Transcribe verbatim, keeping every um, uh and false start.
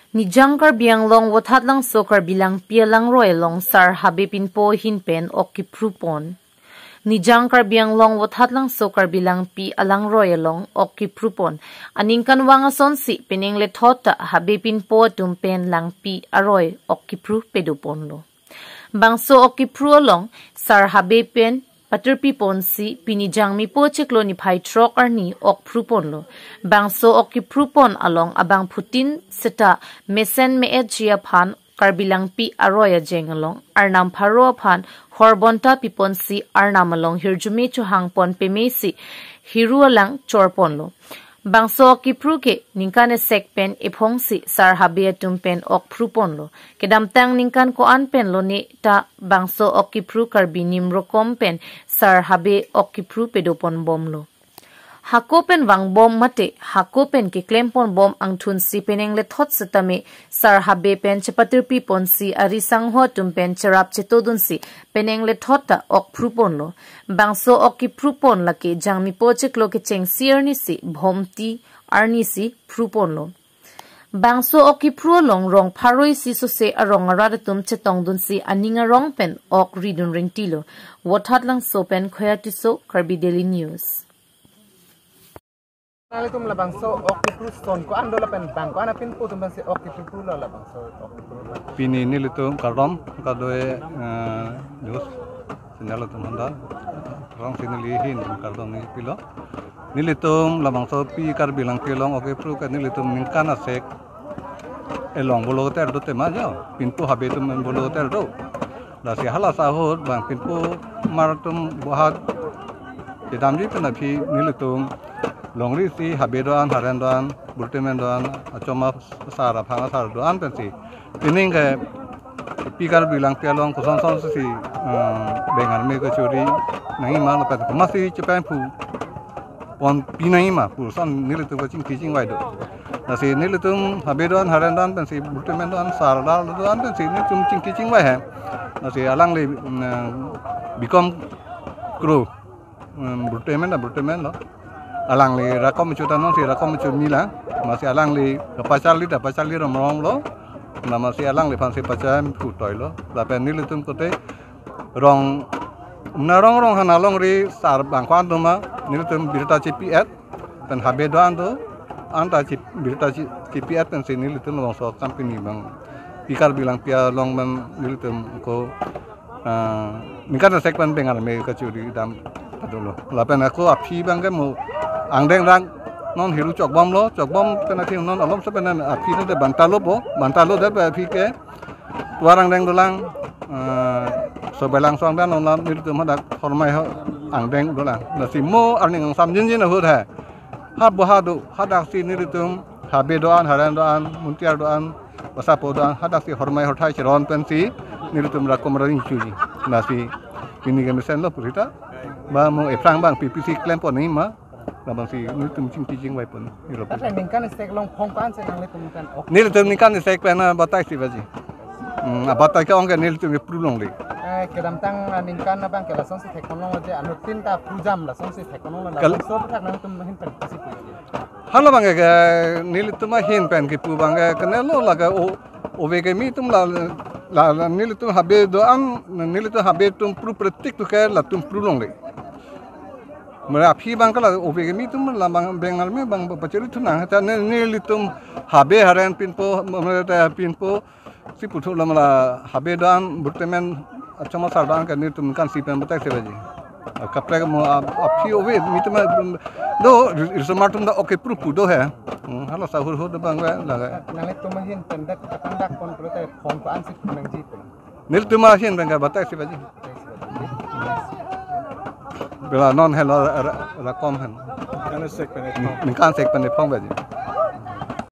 Nijang Karbi Anglong Vothatlangso Karbi Langpi alangroi along Sar Habe Pinpo ahin pen ok kipru pon. Nijang Karbi Anglong Vothatlangso Karbi Langpi alangroi along ok kipru pon. Aningkanvang asonsi penang lethot ta Habe Pinpo atum pen Langpi aroi ok kipru pedo ponlo. Bangso ok kipru along Sar Habe pen patirpi ponsi pini Jangmipo chiklo niphai throk arni ok pru ponlo. Bangso ok kipru pon along abangphutin seta mesen me-etji aphan Karbi Langpi aroi ajeng along Arnam pharo aphan horbonta piponsi Arnam along hirjume chohang pon pemesi hiru alang chor ponlo. Bangso ok kipru ke ningkan esek pen ephongsi Sar Habe atum pen ok pru ponlo. Kedamtang ningkan ko-an pen lone ta bangso ok kipru Karbi Nimrokom pen Sar Habe ok kipru pedo pon bomlo. Hako pen vangbom mate hako pen keklem pon bom angthunsi penang lethot setame Sar Habe pen chepatirpi ponsi ari sangho atum pen cherap chetodunsi penang lethot ta ok pru ponlo. Bangso ok kipru pon lake Jangmipo chiklo kechengsi arnisi Bhomti arnisi pru ponlo. Bangso ok kipru along rong pharo isi sose arong arat atum chetongdunsi aning arong pen ok ridun ringtilo. Vothatlangso pen Khoya Tisso, Karbi Daily News. Nanglitum labangso ok kipru son ko-an do lapen bang ko-an apinpo atum pensi ok kipru lo labangso ok kipru lo. Pini nelitum kardom kadokave, eh, news channel atum aphan ta rong si neli ahin kardom neli pilo. Nelitum labangso P Karbi Langpi along ok kipru ke nelitum ningkan asek elong bolo ter do tema jo. Pinpo Habe atum bolo ter do. Lasi hala sahut bang pinpo mar atum bohat kedamji pen aphi nelitum longri si Habe do-an, Haren do-an, Burtemen do-an, achoma sar aphang asar do-an pensi pining ke P Karbi Langpi along koson son si, eh, beng arme kachori nangji ma lapen komatsi chepeng phu ponpi nangji ma pu ason nelitum kachingki chingvai do. Lasi nelitum Habe do-an, Haren do-an pensi Burtemen do-an, sar do-an pensi nelitum chingki chingvai he. Lasi alangli, mm, eh, Bikom Kro, mm, Burtemen ta Burtemen lo. Alangli Rakom Muchut anong si Rakom Muchut nila. Lasi alangli kapacharli ta pacharli rom rom lo. Lasi alangliphan si pacham kutoi lo. Lapen nelitum kote rong, na rong rong hana longri sar bang ko-an do ma, nelitum birta chipi-et, pen Habe do-an do, anta chip-, birta chi-, chipi-et pensi nelitum labangso company bang P Karbi Langpi along bang nelitum ko, ah, ningkan asek pen beng arme kachori dam kadolo. Lapen ako aphi bang ke mo angdeng rang non hiru chokbom lo, chokbom pen athi non alom se pen aphi non de banta lo bo, banta lo de aphi ke Tuar angdeng dolang, eh, Sobelang so angdeng dolang, nelitum hadak hormai ho angdeng dolang. Lasi mo arni angsam jinjin ahut hai. Ha boha do, hadak si nelitum Habe do-an, Haren do-an, Muntiar do-an, Basapo do-an, hadak si hormai horthai cheron pensi nelitum Rakom Rani chuji. Lasi pini kemesen lo purita. Ba mo ephrang bang P P C klem pon nangji ma. Labang si nelitum chingki chingvai pon. Nilo. Tat ningkan esek along phong ko-an si nanglitum kan ok. Nelitum ningkan esek pen, ah, batai si baji. Hmm, ah, batai ke-ong ke nelitum kipru longle. Eh, kedamtang, ah, ningkan abang ke lasonsi thek pon longlo je, anuttin ta pru jam lasonsi thek pon longlo. Kal- Labangso aputhak nangtum ahin pen pasi pu. Hala bang ke nelitum ahin pen kipu bang ke kenelo lake o, ove kimi atum la, la, la nelitum Habe do-an, nelitum Habe atum pru pretik tu ke latum pru longle. Mane aphi bang ke la ove kimi atum la bang beng arme bang pachori thu nang ta ne, nelitum Habe Haren pinpo, mane ta pinpo si puthu la mala Habe do-an, Burtemen achoma sar do-an ke nelitum ningkan isi pen batai si baji. Kaprek mo ap-, aphi ove kimi atum do, ri-, risomar atum do ok kipru pu do he. Hmm, hala sahur hur do bang ke la ke. Nanglitum ahin pen dak, dak pon pulote phong ko-an si nangji pu. Nelitum ahin pen ke batai si baji. Bela non helo ra-, ra-, Rakom hen. Ningkan esek pen ephong. Ningkan esek pen ephong baji.